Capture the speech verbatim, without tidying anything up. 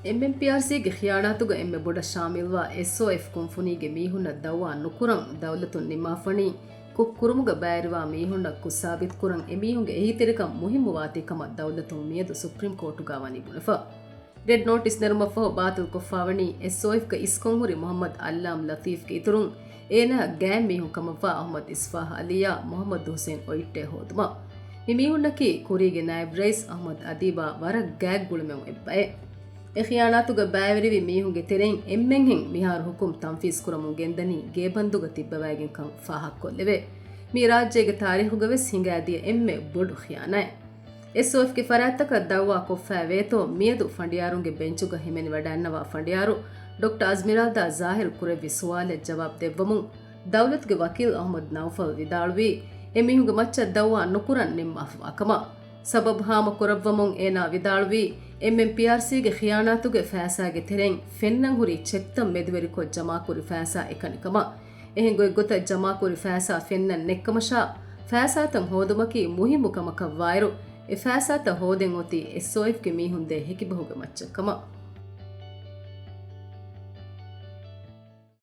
އެމްއެމްޕީއާރްސީގެ ޚިޔާނާތުގަ އެންމެ ބޮޑަށް ޝާމިލްވާ އެސްއޯއެފް ކުންފުނީގެ މީހުންނަށް ދައުވާ ނުކުރަން ދައުލަތުން ނިންމާފަނީ، ކުށް ކުރުމުގަ ބައިވެރިވާ މީހުންނަށް ކުށް ސާބިތުކުރަން އެމީހުންގެ އެހީތެރިކަން މުހިއްމުވާތީ ކަމަށް ދައުލަތުން މިއަދު ސުޕްރީމް ކޯޓުގަ ވަނީ ބުނެފަ. ރެޑް ނޯޓިސް ނެރުމަށްފަހު ބާތިލްކޮށްފާވަނީ އެސްއޯއެފްގެ އިސްކޮށްހުރި މުހައްމަދު އައްލާމް ލަތީފްގެ އިތުރުން އޭނާ ގާތް މީހުން ކަމަށްވާ އަޙްމަދު އިސްފާހް އަލީއާ މުހައްމަދު ހުސެން އޮއިއްޓޭ ހޯދުމަށް. މި މީހުންނަކީ ކުރީގެ ނާއިބް ރައީސް އަޙްމަދު އަދީބާ ވަރަށް ގާތް ގުޅުމެއް އެއްބައެއް. އެ ޚިޔާނާތުގަ ބައިވެރިވި މީހުންގެ ތެރެއިން އެންމެންހެން މިހާރު ހުކުމް ތަންފީޒްކުރަމުން ގެންދަނީ ގޭބަންދުގަ ތިއްބަވައިގެންކަން ފާހަގަކޮށްލެވޭ. މީ ރާއްޖޭގެ ތާރީޚުގަވެސް ހިނގާދިޔަ އެންމެ ބޮޑު ޚިޔާނާތް. އެސްއޯއެފްގެ ފަރާތްތަކަށް ދައުވާ ކޮށްފައި ވޭތޯ މިއަދު ފަނޑިޔާރުންގެ ބެންޗުގަ ހިމެނިވަޑައިންނަވާ ފަނޑިޔާރު ޑޮކްޓަރ އަޒްމިރާލްދާ ޒާހިރު ކުރެއްވި ސުވާލަށް ޖަވާބު ދެއްވަމުން ދައުލަތުގެ ވަކީލް އަޙްމަދު ނައުފަލް ވިދާޅުވީ، އެމީހުންގެ މައްޗަށް ދައުވާ ނުކުރަން ނިންމާފަވާ ކަމަށް. ސަބަބު ހާމަ ކުރައްވަމުން އޭނާ ވިދާޅުވީ، އެމްއެމްޕީއާރްސީގެ ޚިޔާނާތުގެ ފައިސާގެ ތެރެއިން ފެންނަން ހުރި ޗެކްތައް މެދުވެރިކޮށް ޖަމާކުރި ފައިސާ އެކަނި ކަމަށް. އެހެން ގޮތްގޮތަށް ޖަމާކުރި ފައިސާ ފެންނަން ނެއްކަމަށާ، ފައިސާތައް ހޯދުމަކީ މުހިއްމު ކަމަކަށްވާއިރު، އެ ފައިސާތައް ހޯދެން އޮތީ އެސްއޯއެފްގެ މީހުން ދޭ ހެކިބަހުގެ މައްޗަށް ކަމަށް.